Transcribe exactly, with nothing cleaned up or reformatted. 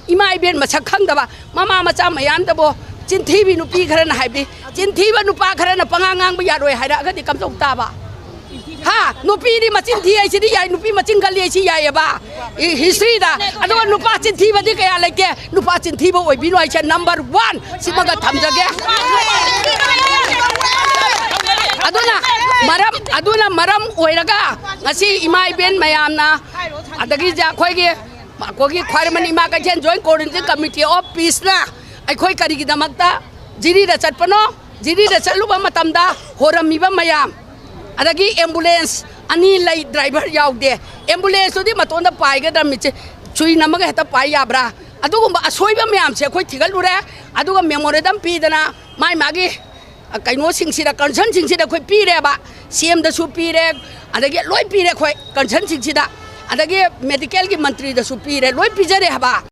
ꯏꯃꯥ ꯏꯕꯦꯟ ꯃꯁꯛ ꯈꯪꯗꯕ ꯃꯃꯥ ꯃꯆꯥ ꯃꯌꯥꯝꯗꯕꯣ, ꯆꯤꯟꯊꯤꯕꯤ ꯅꯨꯄꯤ ꯈꯔꯅ ꯍꯥꯏꯕꯤ, ꯆꯤꯟꯊꯤꯕ ꯅꯨꯄꯥ ꯈꯔꯅ ꯄꯉꯥꯡ ꯉꯥꯡꯕ ꯌꯥꯔꯣꯏ ꯍꯥꯏꯔꯛꯑꯒꯗꯤ ꯀꯝꯗꯧ ꯇꯥꯕ? ꯍꯥ? ꯅꯨꯄꯤꯗꯤ ꯃꯆꯤꯟ ꯊꯤ ꯍꯥꯏꯁꯤꯗꯤ ꯌꯥꯏ, ꯅꯨꯄꯤ ꯃꯆꯤꯟ ꯀꯜꯂꯤ ꯍꯥꯏꯁꯤ ꯌꯥꯏꯑꯕ꯫ ꯍꯤꯁꯇ꯭ꯔꯤꯗ꯫ ꯑꯗꯨꯒ ꯅꯨꯄꯥ ꯆꯤꯟꯊꯤꯕꯗꯤ ꯀꯌꯥ ꯂꯩꯇꯦ꯫ ꯅꯨꯄꯥ ꯆꯤꯟꯊꯤꯕ ꯑꯣꯏꯕꯤꯅꯨ ꯍꯥꯏꯁꯦ ꯅꯝꯕꯔ ꯋꯥꯟ꯫ ꯁꯤꯃꯒ ꯊꯝꯖꯒꯦ꯫ ꯑꯗꯨꯅ ꯃꯔꯝ ꯑꯗꯨꯅ ꯃꯔꯝ ꯑꯣꯏꯔꯒ ꯉꯁꯤ ꯏꯃꯥ ꯏꯕꯦꯟ ꯃꯌꯥꯝꯅ, ꯑꯗꯒꯤ ꯑꯩꯈꯣꯏꯒꯤ ꯑꯩꯈꯣꯏꯒꯤ ꯈ꯭ꯋꯥꯏꯔꯝꯕꯟ ꯏꯃꯥ ꯀꯩꯊꯦꯜ Joint Coordinating Committee of Peaceꯅ ꯑꯩꯈꯣꯏ ꯀꯔꯤꯒꯤꯗꯃꯛꯇ ꯖꯤꯔꯤꯗ ꯆꯠꯄꯅꯣ? ꯖꯤꯔꯤꯗ ꯆꯠꯂꯨꯕ ꯃꯇꯝꯗ ꯍꯣꯔꯝꯃꯤꯕ ꯃꯌꯥꯝ, ꯑꯗꯒꯤ ambulance ꯑꯅꯤ ꯂꯩ, driver ꯌꯥꯎꯗꯦ꯫ Ambulanceꯇꯨꯗꯤ ꯃꯇꯣꯟꯗ ꯄꯥꯏꯒꯗ꯭ꯔꯃꯤꯁꯦ, ꯁꯨꯏ ꯅꯝꯃꯒ ꯍꯦꯛꯇ ꯄꯥꯏ ꯌꯥꯕ꯭ꯔꯥ? ꯑꯗꯨꯒꯨꯝꯕ ꯑꯁꯣꯏꯕ ꯃꯌꯥꯝꯁꯦ ꯑꯩꯈꯣꯏ ꯊꯤꯒꯠꯂꯨꯔꯦ꯫ ꯑꯗꯨꯒ memorandum ꯄꯤꯗꯅ ꯃꯥꯏ ꯃꯥꯒꯤ ꯀꯩꯅꯣꯁꯤꯡꯁꯤꯗ, concernꯁꯤꯡꯁꯤꯗ ꯑꯩꯈꯣꯏ ꯄꯤꯔꯦꯕ꯫ CMꯗꯁꯨ ꯄꯤꯔꯦ, ꯑꯗꯒꯤ ꯂꯣꯏ ꯄꯤꯔꯦ ꯑꯩꯈꯣꯏ concernꯁꯤꯡꯁꯤꯗ, ꯑꯗꯒꯤ medicalꯒꯤ ꯃꯟꯇ꯭ꯔꯤꯗꯁꯨ ꯄꯤꯔꯦ, ꯂꯣꯏ ꯄꯤꯖꯔꯦ ꯍꯥꯏꯕ꯫